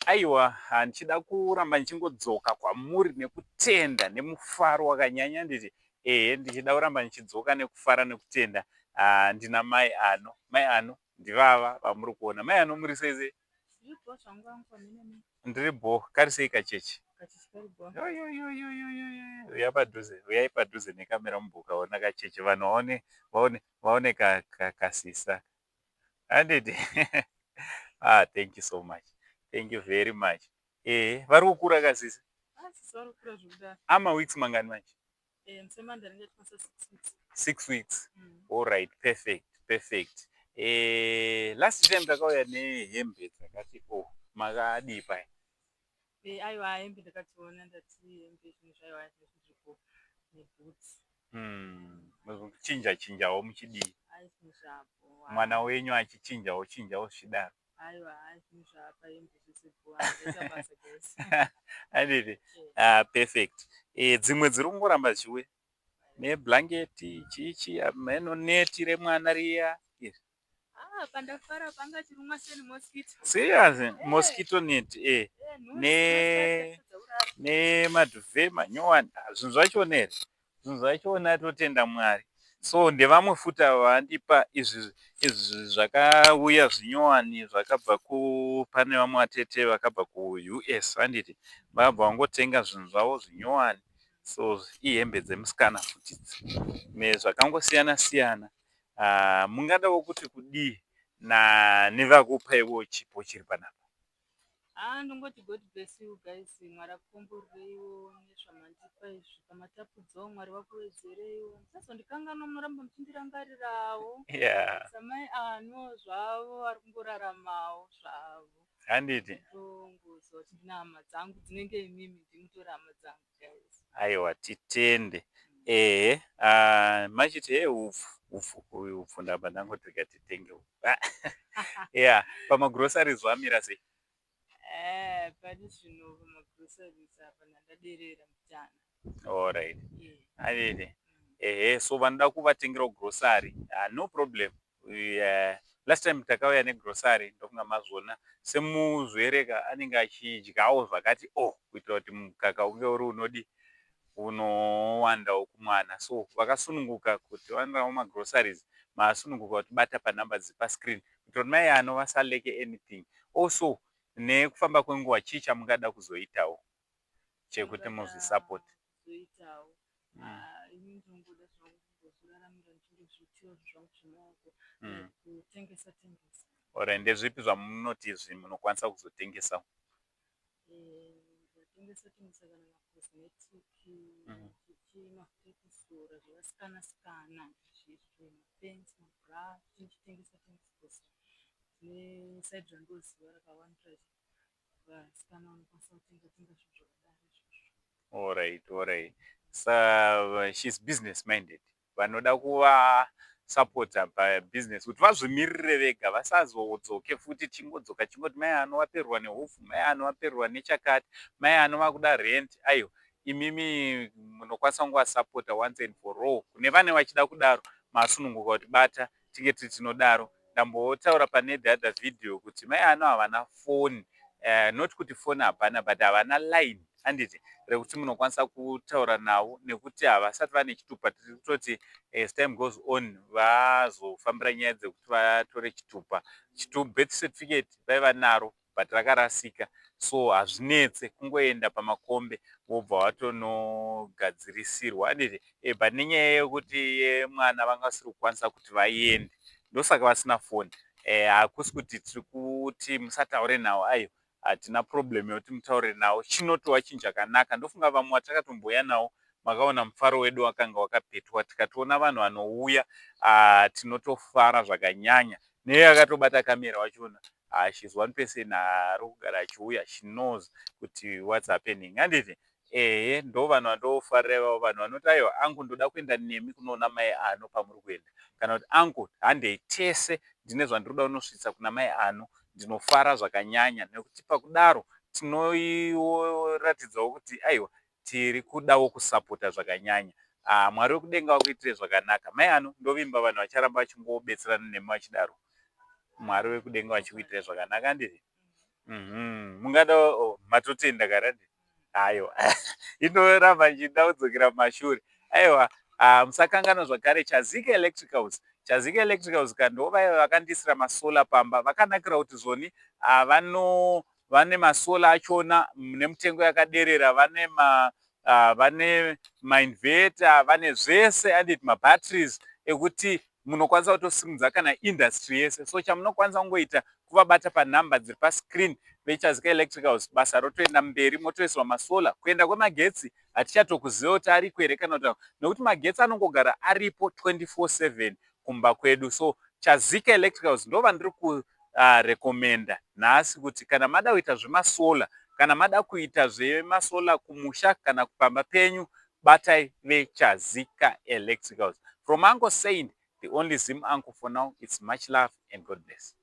Aiwa, handichida kuramba ndichingodzoka kwamuri nekutenda nemufaro wakanyanya, handiti? Ehe, ndichida kuramba ndichidzoka nekufara nekutenda. Ndina mai Ano. Mai Ano ndivava vamuri kuona. Mai Ano, muri sei sei? Ndiri bho. Kari sei kachechi? Uya padhuze, uyai padhuze nekamera mumbokaona kacheche, vanhu vaone, vaone, vaone kasisa, handiti? Ah, thank you so much, thank you very much. Ehe, vari kukura kasisa. Ama weeks mangani manje? 6 weeks. All right, perfect, perfect. Last time takauya nehembe dzakati o oh, makadii paya? Aiwa, hembe ndakadziona, ndati hembe zvinhu zvaiwa zviripo nebhutsi. Chinja chinjawo muchidii? Ai, zvinhu zvapo. Mwana wenyu achichinjawo chinjawo zvichidaro. Aiwa, hai, zvinhu zvapa, hembe zvese bho, basa guys. Handiti? Ah, perfect. Dzimwe dziri kungoramba dzichiuya neblanketi, chichi, mheno, neti remwana riya. Ah, pandafara panga chirumwa seni mosquito. Serious? Mosquito net, eh. Ne nemaduvet manyowani, zvinhu zvachona here, zvinhu zvachona, totenda Mwari. So ndevamwe futi ava vandipa izvi, izvi zvakauya zvinyowani zvakabva pane vamwe vatete vakabva kuUS, handiti? Vabva vangotenga zvinhu zvavo zvinyowani. So ihembe dzemusikana futi idzi, zvakangosiyana siyana. Mungadawo kuti kudii nevakupaiwo chipo chiri panapa? Ah, ndongoti God bless you guys, Mwari akukomborereiwo nezvamandipa izvi pamatapudzawo, Mwari vakuwedzereiwo, musazondikanganwa, munoramba muchindirangarirawo samai Ano zvavo vari kungoraramawo zvavo. Handiti? Tongoziva kuti ndine hama dzangu dzinenge imimi, ndimutori hama dzangu guys. Aiwa, titende. Ehe, machiti he upfu, upfu uyu, upfu ndabva ndangoti rega titenge upfu. Yeah, pamagroceries zvamira sei? Pari zvino pamagroceries apa ndandaderera mutana. Alright. Handiti? Ehe, so vanoda kuvatengerawo grocery, no problem. Last time takauya negrocery, ndofunga mazviona. Semuzvereka anenge achidyawo zvakati o oh, kuitira kuti mukaka unge uri unodi unowandawo kumwana. So vakasununguka kuti vanodawo magroceries, masununguka kutibata panhamba dziri pascreen kuitira kuti mai Ano vasalacke anything. Also, nekufamba kwenguva, chii chamungada kuzoitawo chekuti muzvisupport? Kuzoitawo, ini ndinongoda zvangu kungozviraramira, ndichingozviitira zvangu zvemaoko, kutengesa tengesa. Alright, ndezvipi zvamunoti izvi munokwanisa kuzotengesawo? Ndatengesa tengesa kana macosmetic, chichi, mafuta ekuzora, zvevasikana sikana izvizvi, mapants, mabra, tichitengesa tengesa because tine side randoziva rakawandira vasikana vanokwanisa kutenga tenga zvinhu zvakadaro izvozvo. Alright. So she's business minded. Vanoda kuvasapota pabusiness kuti vazvimirire vega, vasazodzoke futi chingodzoka chingoti mai Ano vapererwa neupfu, mai Ano vapererwa nechakati, mai Ano vakuda rent. Aiwa, imimi munokwanisa kungovasapota once and for all. Kune vane vachida kudaro, masununguka kuti bata tinge tiri tinodaro. Ndambotaura pane the other video kuti mai Ano havana foni, not kuti foni hapana, but havana line, handiti, rekuti munokwanisa kutaura navo nekuti havasati vane chitupa. Tiri kutoti as time goes on vazofambira nyaya dzekuti vatore chitupa. Birth certificate vaiva naro but rakarasika, so hazvinetse kungoenda pamakombe wobva watonogadzirisirwa, handiti? But nenyaya yekuti yemwana vanga vasiri kukwanisa kuti vaende, ndosaka vasina foni. Hakusi kuti tiri kuti musataure navo, aiwa, hatina problem yekuti mutaure navo, chinotova chinhu chakanaka. Ndofunga vamwe vatakatomboya navo makaona mufaro wedu wakanga wakapetwa, tikatoona vanhu vanouya tinotofara zvakanyanya. Neye akatobata kamera wachona, she's one person ari kugara achiuya, she knows kuti what's happening, handiti? Ehe, ndo vanhu vandofarira ivavo, vanhu vanoti aiwa angu, ndoda kuenda nemi kunoona mai Ano pamuri kuenda, kana kuti angu, handei tese, ndine zvandiri kuda kunosvitsa kuna mai Ano. Ndinofara zvakanyanya nekuti pakudaro tinoratidzawo kuti aiwa, tiri kudawo kusapota zvakanyanya. Mwari wekudenga vakuitire zvakanaka, mai Ano. Ndovimba vanhu vacharamba vachingobetserana nemi vachidaro, Mwari wekudenga vachikuitirai zvakanaka, handiti? Mungada, oh, matotenda karandi. Aiwa, inoramba nchida kudzokera mumashure. Aiwa, musakanganwa zvakare Chazika Electricals. Chazika Electricals ka ndo vaiva vakandisira masolar pamba. Vakanakira kuti zvoni vano vane masolar achona nemutengo yakaderera, vane ma vane mainverter, vane zvese, anditi, mabatteries ekuti munokwanisa kutosimudza kana industry yese. So chamunokwanisa kungoita kuvabata panhamba dziri pascreen veChazika Electricals, basa rotoenda mberi, motoiswa masolar. Kuenda kwemagetsi hatichatokuziva kuti ariko here kana kuti, nekuti magetsi anongogara aripo 24/7 kumba kwedu. So Chazika Electricals ndo vandiri kurekomenda nhasi kuti kana mada kuita zvemasolar, kana mada kuita zvemasolar kumusha kana pamba penyu, batai veChazika Electricals. From Uncle Saint, the only Zim uncle for now, it's much love and God bless.